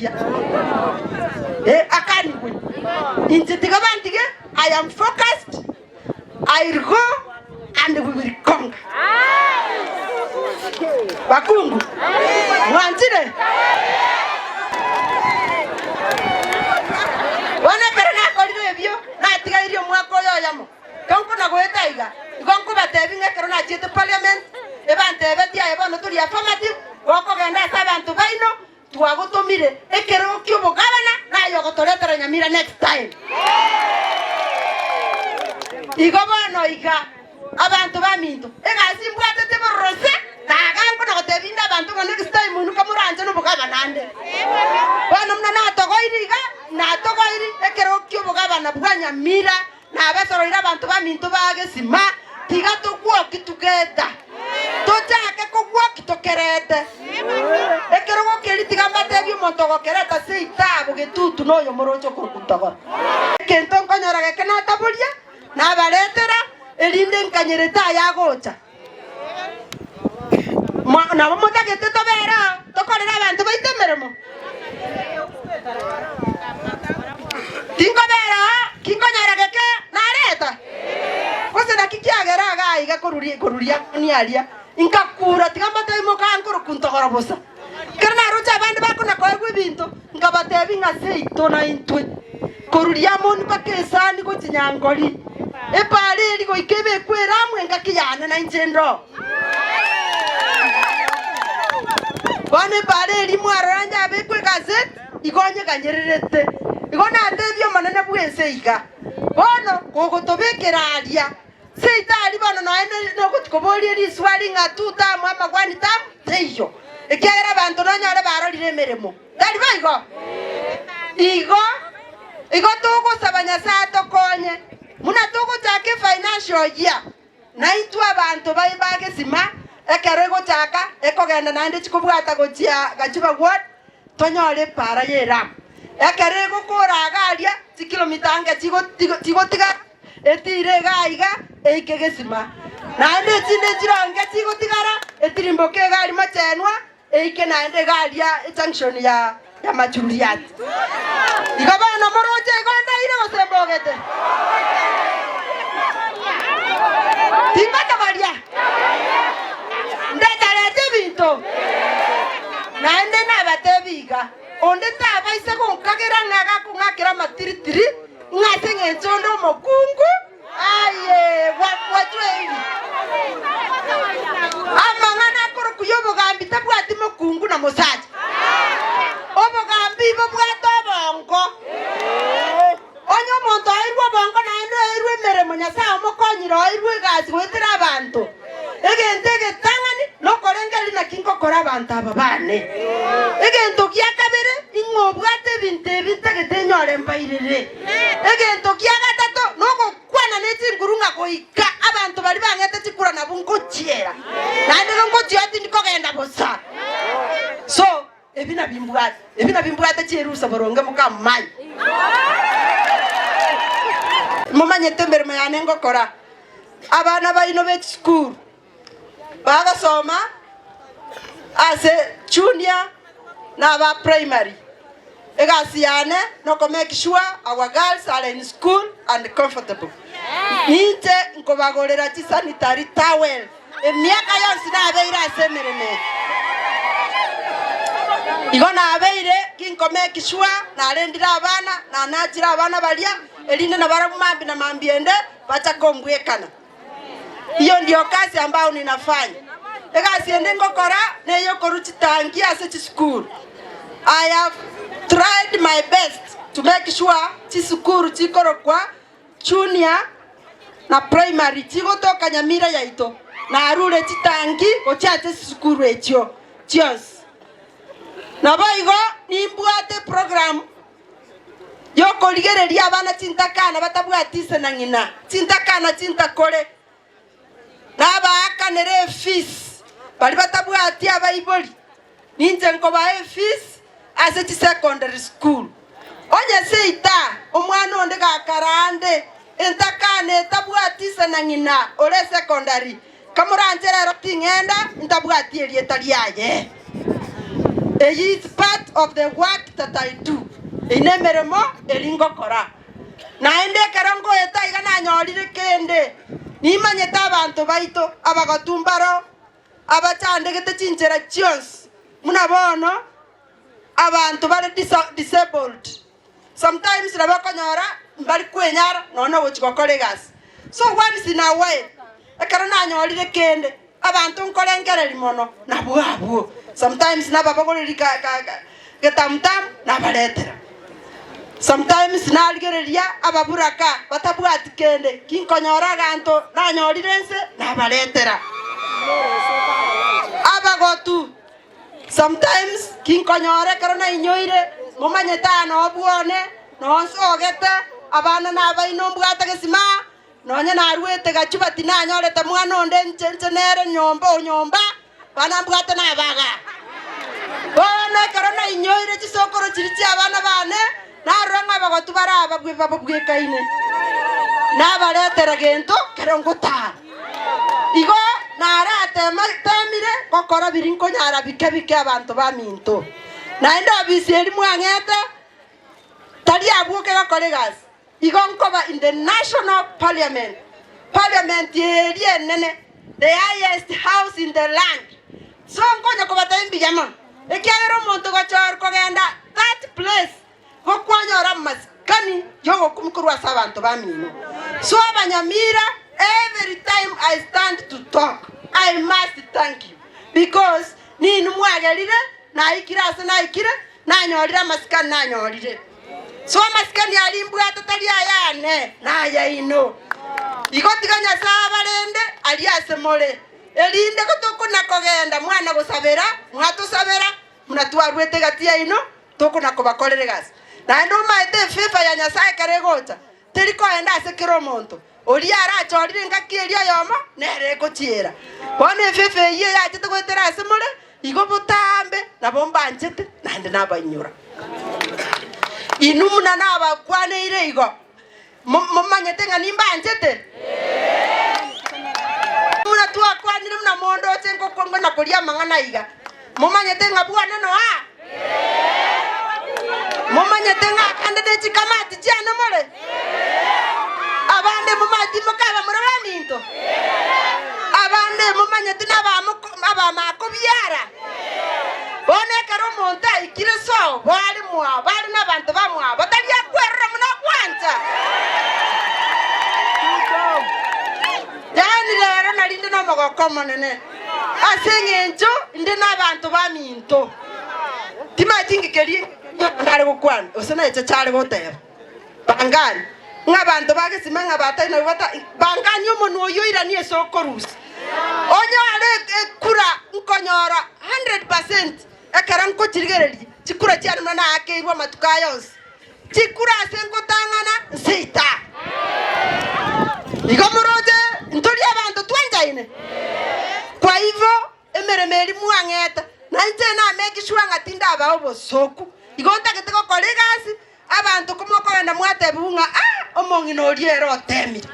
akorigia. Eh, akanigwe. Inche tiga bantige, I am focused, I will go and we will conquer. Bakungu, mwanchire? Bono ekero nakorire ebio, natigairie omwaka oyo oyomo. Tonkona goeta iga, igo nkobatebia ng'a ekero nachiete parliament, ebantebetie aye bono tori affirmative, gokogenda ase abanto baino, twagotomire ekerogo ki'obogabana naye ogotoretera Nyamira next time. Igo bono iga, abanto baminto, egasi mbwatete bororo se, naga nkona gotebia inde abanto ng'a next time inwe kamoranche nobogabana ande. Bono buna natogoiri iga, natogoiri ekerogo ki'obogabana bwa Nyamira. Nabasoroire abanto baminto ba gesima, tiga togwoki tugeta, tochake kogwoki tokerete. Ekerogo keria tiga mbatebie omonto ogokereta ase itaabo getutu noyo moroche okorokwa Ntogoro. Egento nkonyora geke nataboria, nabaretera, erinde nkanyerete ayagocha. Nabo motagete tobere oo, tokorere abanto baito emeremo? Tinkobera oo, kinkonyora geke nareta? Gose naki kiagera iga aiga koruria koruria ang'ani aria, nkakura, tiga mbatebie mokankoroku ntogoro bosa. Ekero naroche abande bakona koegwa ebinto, nkabatebia ng'a seito naintwe, koruria amoni mpaka esani gochia nyangori, epaara eria goika ebekwe ere amo engaki yane nainche ndoo. Bono epaara eria mwarora yabekwa egazeti, igo onyeganyererete. Igo natebie Omonene bw'ense iga, Bono gogotobekera aria, Seito aria bono nonya nogochia koboria riswali ng'a two term ama one term, teiyo, ekiagera abanto nonyore barorire emeremo. Tari boigo? Igo igo togosaba Nyasae atokonye, buna togochaka efinancial year, naintwe abanto bai ba gesima, ekero egochaka, ekogenda naende chikobwata gochia Gachuba ward, tonyore epaara y'eramu. Ekero egokora iga aria, chikilomita ange chigotigara. Etiire iga aiga eike gesima, naende echinde nchironge chigotigara, etirimboke iga aria mochenwa eike naende iga aria ejunction ya ya Majuriati. Igo bono moroche igo ndaire gose mbogete? Tingotogoria? Ndetarete ebinto? Naende nabatebi iga, onde tabaisa gonkagera ng'a gakong'akera amatiritiri, Ng'a ase engencho onde omokungu aye gwachweiri. Amang'ana akorokwa y'obogambi tabwati mokungu na mosacha. Obogambi bobwate obongo. Onye omonto oeirwe obongo naende oeirwe emeremo, Nyasae omokonyire oeirwe egasi goetera abanto. Egento egetang'ani nokorengereria naki ngokora abanto aba baane. Egento gia kabere, ing'o obwate ebinto ebi ntagete nyore mbairere. Egento gia gatato nogokwana ne chinguru ng'a goika abanto baria bang'ete chikura nabwo ngochiera, naende ngochia tindi kogenda bosa. So, ebi nabimbwate, ebi nabimbwate chierusa boronge mokamanya. Momanyete emeremo yane ngokora. Abana baino be chisukuru bagosoma ase junior na aba primary. Egasi yane noko make sure our girls are in school and comfortable. Ninche nkobagorera chisanitary towel emiaka yonsi nabeire ase emeremo eye. Igo nabeire ginko make sure narendire abana na nachire abana baria erinde nabarabwo mambia na mambia ende Bacha kombwekana. Iyo ndio kazi ambao ninafanya. Egasi ende ngokora neyokorwa chitangi ase chisukuru. I have tried my best to make sure chisukuru chikorokwa junior na primary chigotoka Nyamira yaito. Narure chitangi gochia ase chisukuru echio chionsi. Naboigo nimbwate program y'okorigereria abana chintakana batabwati ise na ng'ina, chintakana chintakore, nabaakanere efees baria batabwati abaibori, ninche nkobaa efees ase chisecondary school. Onye seita omwana onde gakaraande entakana etabwati ise na ng'ina ore esecondary, kamoranche rero ting'enda ntabwati erieta riaye. Eyio is part of the work that I do, eyio nemeremo eria ngokora. Naende ekero ngoeta iga nanyorire kende, nimanyete abanto baito abagotu mbaro abachandegete chinchera chionsi, buna bono abanto bare disabled. Sometimes nabo okonyora mbari kwenyara nonya nogochia gokora egasi. So once in a while ekero nanyorire kende, abanto nkorengereria mono nabwo abwo. Sometimes nababogoreri ka ka ka getamutamu nabaretera. Sometimes narigereria ababuraka batabwati kende, kinkonyora aganto nanyorire inse nabaretera. Abagotu. Sometimes kinkonyora ekero nainyoire, momanyete aa noo bwone, noo nsogete, abana nabaino mbwate gesima, nonye naruete gachuba tinanyorete mwana onde inche inche nere nyomba o nyomba, bana mbwate nabaga. Bono ekero nainyoire chisokoro chiria chia abana bane, narora ng'a abagotu bare aba babwekaine, nabaretera gento kero ngotara. Igo narateema-teemire gokora biria nkonyara bike bike abanto baminto. Naende obisi eria mwang'ete tari abwo kegokora egasi, igo nkoba in the national parliament, parliament eria enene, the highest house in the land. So nkonya kobatebia mbuya mono, ekiagera omonto gochorwa kogenda that place Gokwanyora amasikani y'ogokumia korwa ase abanto bamino. So abanyamira every time I stand to talk I must thank you because ninwe mwagerire naikire ase naikire nanyorire amasikani nanyorire. So amasikani aria imbwate tari ayane nayaino. Igo tiga Nyasae abarende aria ase more erinde gotokona kogenda mwana gosabera mwatosabera Buna twaruete egati yaino, tokona-kobakorera egasi. Naende omaete efavor ya Nyasae ekero egocha, teri koenda ase kera omonto. Oria arachorire engaki eria oyomo, nere egochiera. Bono efavor eyio eyachete goetera ase more, igo botambe nabo mbanchete naende nabainyora. Inwe buna nabakwaneire igo, Momanyete ng'a nimbanchete? Buna twakwanire buna mondoche ngokong'wa na koria amang'ana aiga, momanyete ng'a bwane noa? Momanyete ng'a abande ne chikamati chiane more? Abande momanyeti mokaba more baminto? Abande momanyete nabamakobiara? Bono ekero omonto aikire sobo are mwabo, are nabanto bamwabo, tari akwerora buna agwancha. Yaani rero nari inde nomogoko omonene, ase engencho inde nabanto baminto. Timanyeti inki keria nare gokwana, gose neche chare goteba. Bangani, ng'a abanto ba gesima ng'a batari nabwo bata, bangani omonwa oyio oiranie ase okorusia. Onyore ekura nkonyora 100% ekero nkochirigereria chikura chiane buna naakeirwe amatuko aya onsi. Chikura ase ngotang'ana nseita. Igo moroche ntori abanto twanchaine? Kwa hivyo Emeremo eria mwang'ete, na inche namake sure ng'a tindabaa obosooku. Igo ntagete gokora egasi, abanto komokogenda mwatebigwa ng'a ah, omong'ina oria ere otemire.